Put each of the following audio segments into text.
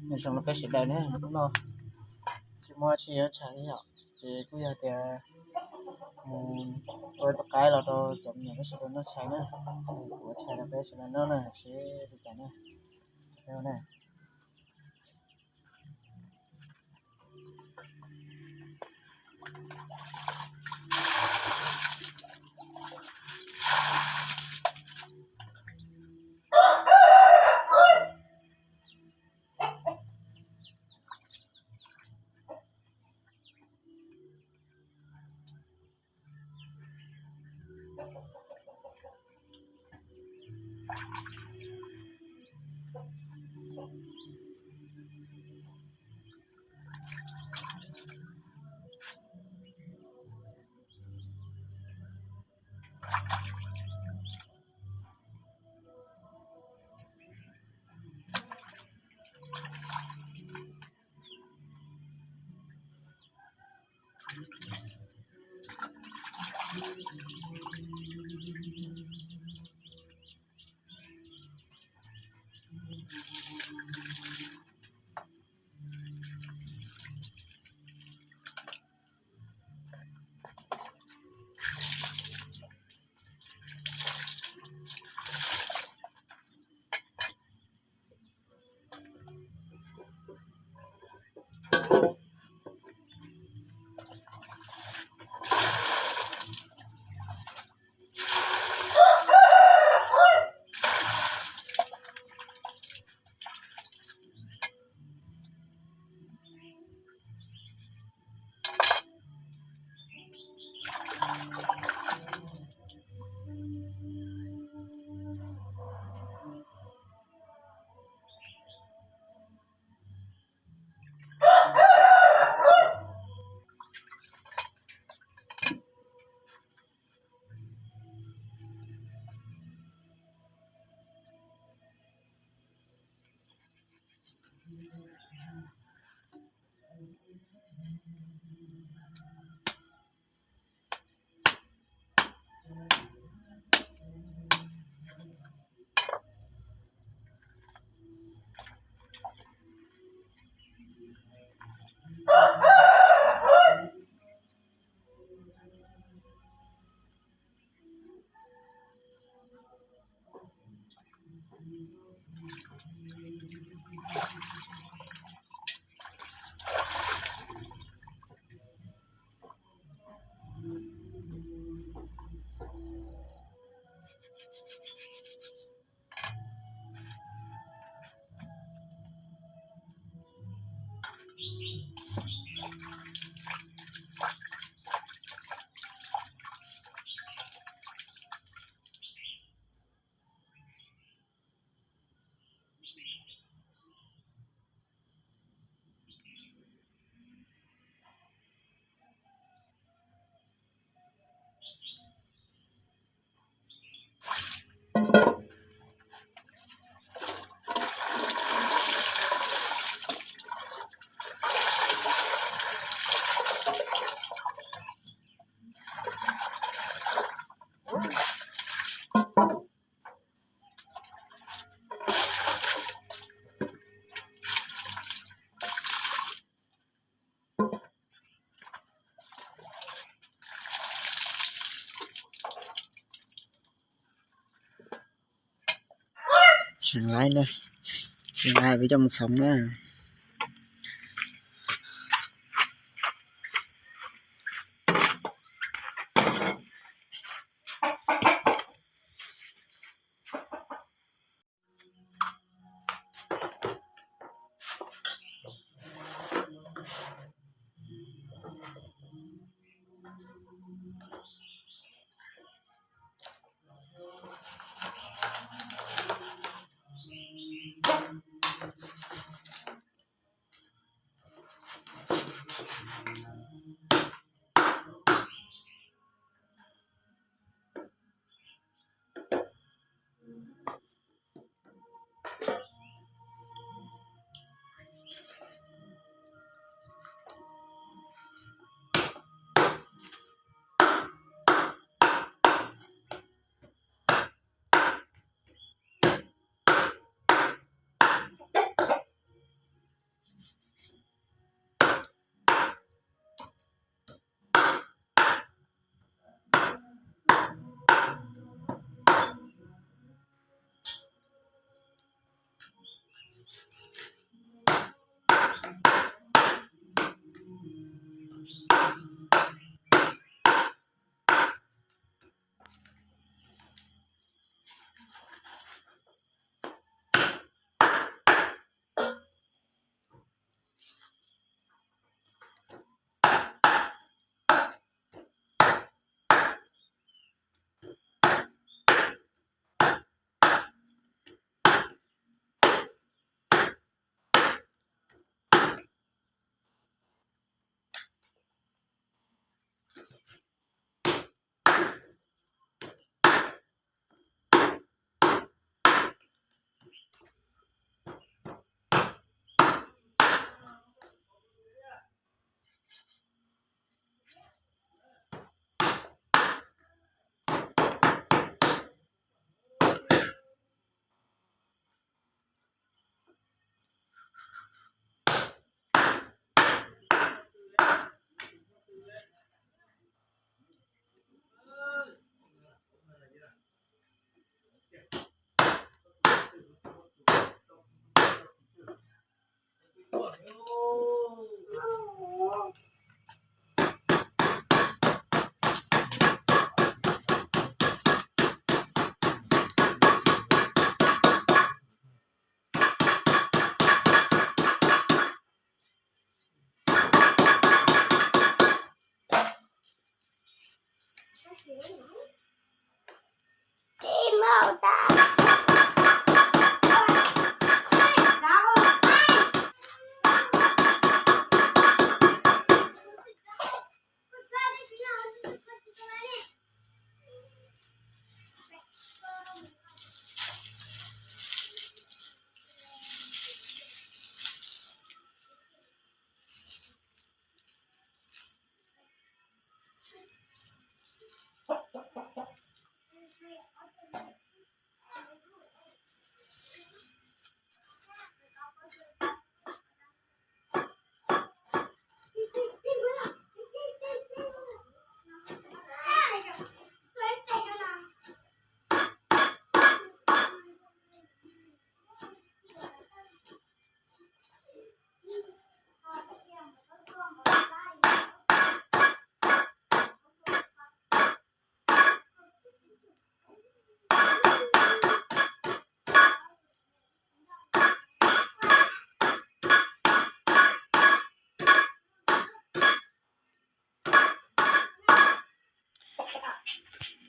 Nyob zoo rau peb sawv daws na, hnub no tsis muaj tsis yuav tshais li yom, ces kuj yog tias mus ua tus qaib los rau cov me nyuam peb sawv daws noj tshais na. Kuv ua tshais rau peb sawv daws noj na, seb li cas na. Tsis nqaij na, tsis nqaij, peb coj mus txhoov na.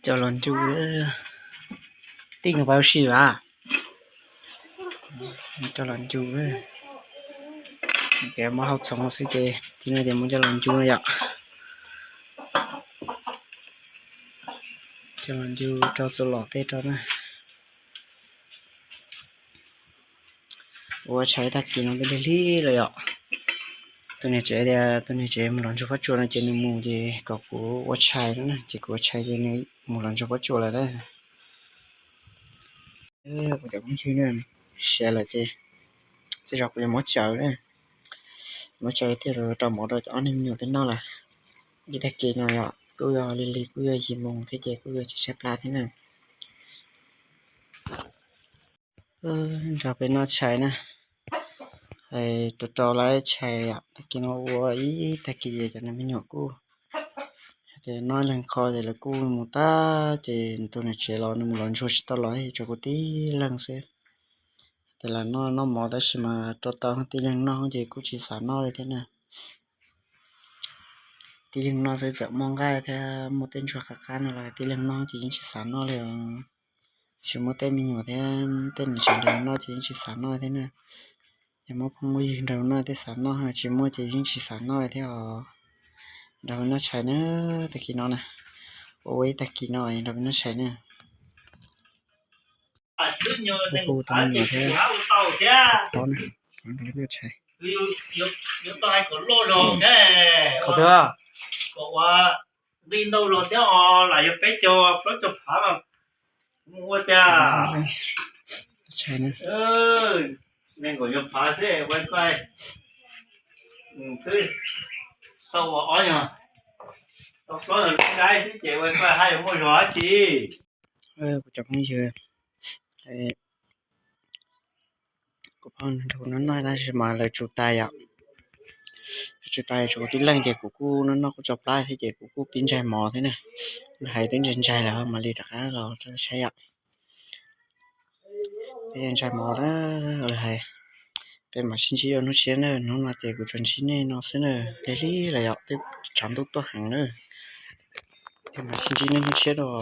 Coj los ncu, tij nkaus pab ua si vas. Coj los ncu, ces muab hau txhoov xwb ces tij no ces muab coj los ncu no yom. Coj los ncu rau txuas lom tej rau na. Ua tshais tag kis no twb lig lig lawm yom. Tus niam tsev tias tus niam tsev mus los ntsuag pob tsuas no ces nws mus ces kom kuv ua tshais no na, ces kuv ua tshais ces nws mus los ntsuag pob tsuas lawm na. Kuv cov phooj ywg na, siav lawm ces tej zaum kuv yuav muab tsaws na, muab tsaws thiaj li rau mov rau cov ob niag me nyuam peb noj lawm. Ib tag kis no yom kuj yog lig lig kuj yog yim moos thiab ces kuj yuav tsis tshaib plab thiab na. Nrog peb noj tshais na, rau rau lawv tshais yom, tag kis no ua ib tag kis cov niag me nyuam kuj hais tias noj ib leeg qho ces lawv kuj mus tag ces tus niam tsev los nws mus los ntsuag tsis tau los, tshuav kuv tib leeg xwb. Ces lawv noj noj mov tab sis mas rau tau tib leeg noj ces kuj tsis xav noj li thiab na. Tib leeg noj xwb txawm muaj nqaij thiab muaj tej ntsuag qab qab no los tib leeg noj ces yeej tsis xav noj li os. Tsis muaj tej me nyuam thiab tej niam tsev nrog noj ces yeej tsis xav noj thiab na. Yog muab phooj muab ywg nrog noj thiaj xav noj, tsis muaj ces yeej tsis xav noj li thiab os. Nrog peb noj tshais na, tag kis no na, ua ib tag kis no nrog peb noj tshais na. Kuv kuj tau me nyuam thiab, qhov na, qhov nrog peb noj tshais. Qhov twg? Nqi ntau los thiab os, lam yog peb caug plaub caug phav mas ua tias tshais na. Nees nkaum yog phav xwb ua koj twb tau ua ob nyuag, tau plaub nyuag lub nqaib xwb ces ua koj haj yog muaj zog dab tsi. Kuv cov phooj ywg, kuv pheej nrog kuv noj noj tab sis mas lawv tsum tais yom. Lawv tsum tais tshuav kuv tib leeg ces kuv kuj noj noj kuj tso plab thiab ces kuv kuj pib ntsaig mov thiab na. Lawv hais twb ntsaig ntsaig lawm mam li rov qab los rau saib yom. Peb ntsaig mov na, lawv hais peb mam sib ntsib dua hnub tshiab na, hnub no ces kuv tsuas ntsib nej no xwb na, lig lig lawm yom, twb tshav ntuj tuaj heev na. Peb mam sib ntsib nej hnub tshiab dua.